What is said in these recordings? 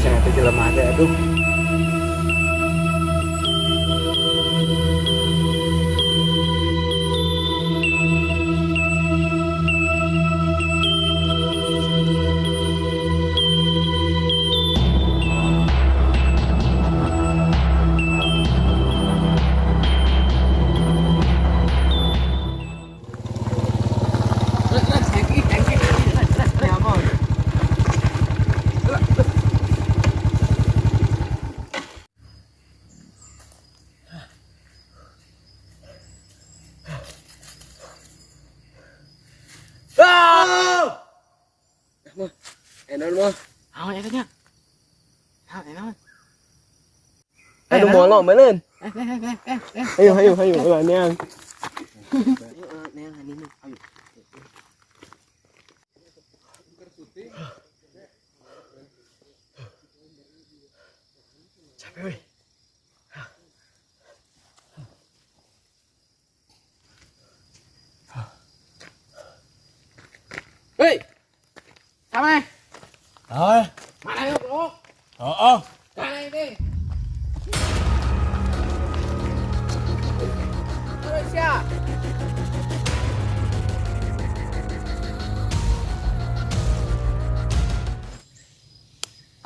Pisan eta jelema teh, aduh. Enon mah. Naon eta nya? Naon, naon? Aduh, molok meureun. Eh, eh, eh, eh, eh. Ayo, ayo, ayo, ulah neang. Ayo, neang ini mah. Ayo. Capek weh. Hei. Sama. Ah, Mana yuk, bro? oh. Mana ini? Terus ya.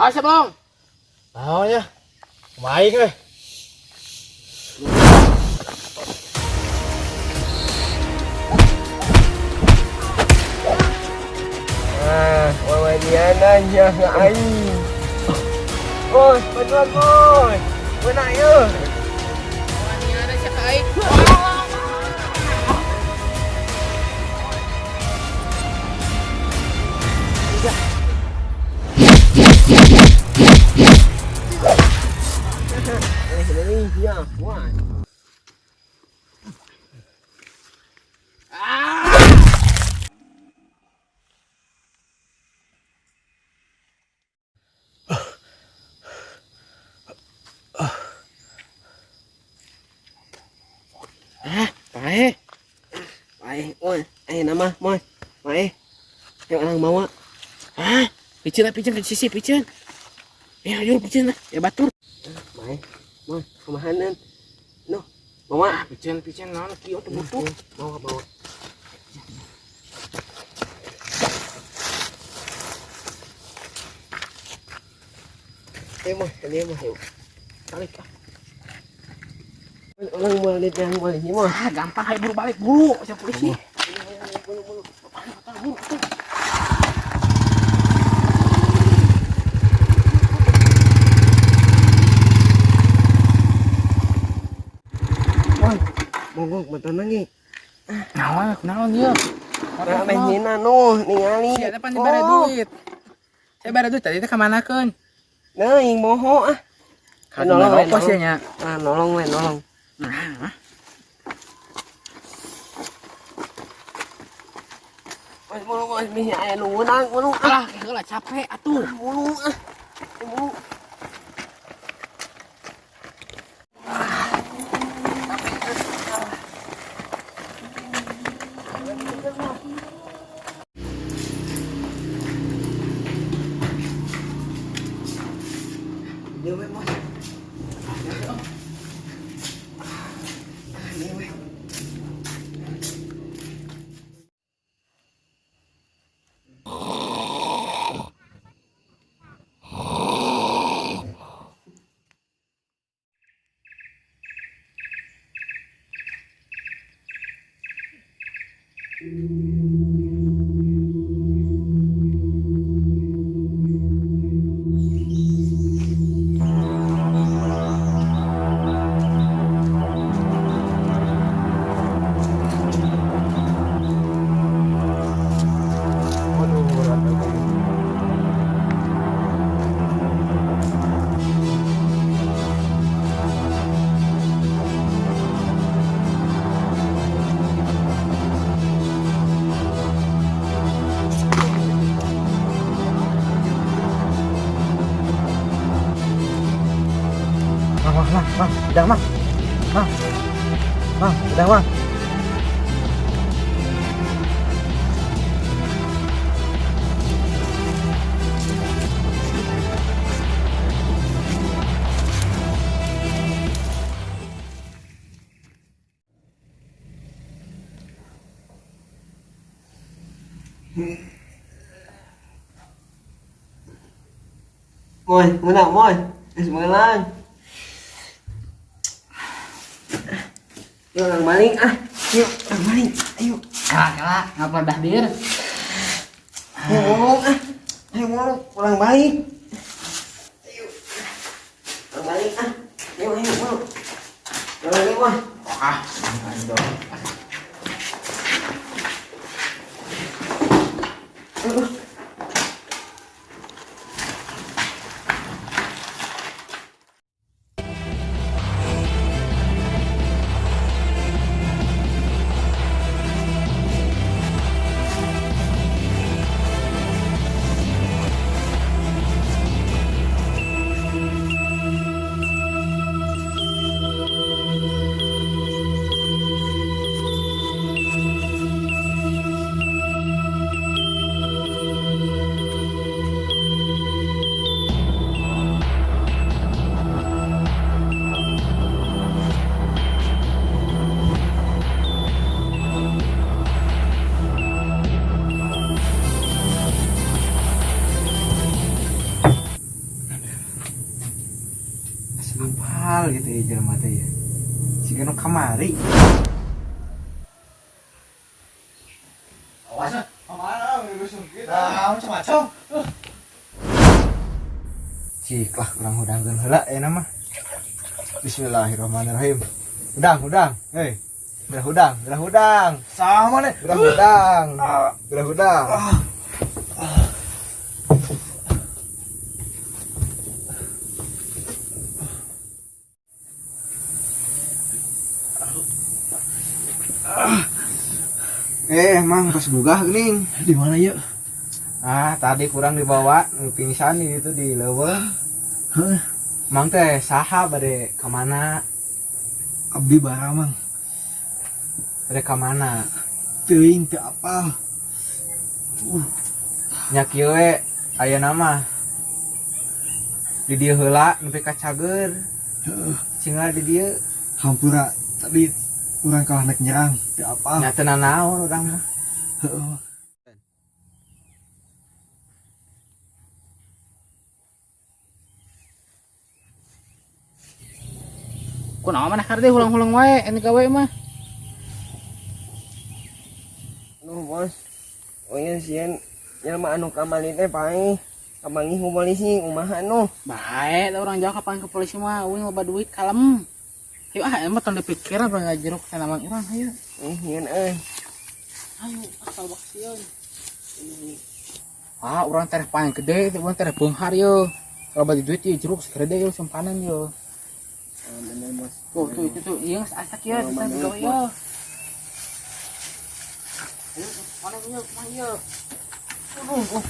Ayo sebelum. Naon ya? Kumaha aing euy? Ah, wawanianan sia ka aing. Oi, bantuan boy. Benak ye. Waniana siya ka aing. Eh, ini ya, wah. Ah! Ah, bae. Baik, oi. Eh, nama, moy. Baik. Ayo orang bawa. Ah, piceun lah, piceun ke sisi, piceun. Ya, ayo piceun lah. Ya batur. Baik. Moy, kumahanan. No, bawa. Ah, piceun, piceun naon kieu teh butuh. Bawa, bawa. Eh, moy, ini moy. Yuk. Balik ah. Orang mau lihat yang mau ini moy. Ah, gampang hayu buru balik buru, siap polisi. Bulu, bulu. Buru, buru. Moy, mogok mata nangis. Naon, naon ieu? Nah, meh nyina no, ningali. Sia teh pan dibere duit. Saya bare duit tadi teh ka manakeun? Nah, yang moho ah. Ka Nolong, nolong nolong. sia nya. Ah, nolong we, nolong. Nah, Oi, bulu, oi, mih aya nu meunang, bulu. Ah, alah, heula capek atuh. bulu ah. Bulu. Dia we, Mos. Ah, ini we. Waduh, berat euy. Mang, mang, mang, mang, udah mang. Mang. Mang, udah mang. Moy, menang moy. Geus meunang. Yuk urang balik ah. Yuk urang balik. Ayo. Kela kela, ngapa dah dir? Ayo ngomong ah. Ayo ngomong, urang balik. Ayo. Urang balik ah. Ayo ayo ngomong. Urang balik moy. Ah, Aduh. Apal gitu ya jelema teh ya. Siga nu kamari. Awas. Nah, macam-macam. Cik lah kurang hudangkeun heula ayeuna mah. Bismillahirrahmanirrahim. Hudang, hudang. Hei. Gerah hudang, gerah hudang. Sama nih. Gerah hudang. Gerah hudang. Eh, emang pas gugah geuning. Di mana ya? Ah, tadi kurang dibawa pingsan itu di leuweung. Hah? Mang teh saha bade ka mana? Abdi bara mang. Bade ka mana? Teuing teu apal. Nya kieu we ayeuna mah. Di dieu heula nepi ka cager. Heeh. Cinggal di dieu. Hampura tadi urang kalah nek nyerang teu apal. Nya teu nanaon urang mah. Heeh. Kunaon maneh kardi hulang-hulang wae ini gawe mah. Aduh bos. Oh iya sieun jelema anu kamari teh paeh. Kapanggih ku polisi kumaha nu? Bae, da urang Jawa kapan ke polisi mah uing loba duit kalem. Ayo ah, emang tong dipikir apa nggak jeruk tanaman urang ayo. Ih, hieun euy. Ayo, asal bak sieun. Ah, urang teh paling gede, urang teh beunghar yo. Loba di duit ye jeruk segede yo simpanan yo. Ah, bener bos. Tuh, tuh itu tuh, iya geus asak ya, Oh, bisa bener, digawe Bos. yo. Ayo, mana yo, kumaha yo. Aduh, oh.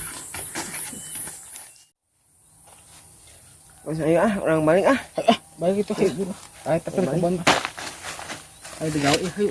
Bos ayo ah, urang balik ah. Ah, balik itu ayo. Ayo tapi Balik. kebon. Ayo digawe ayo.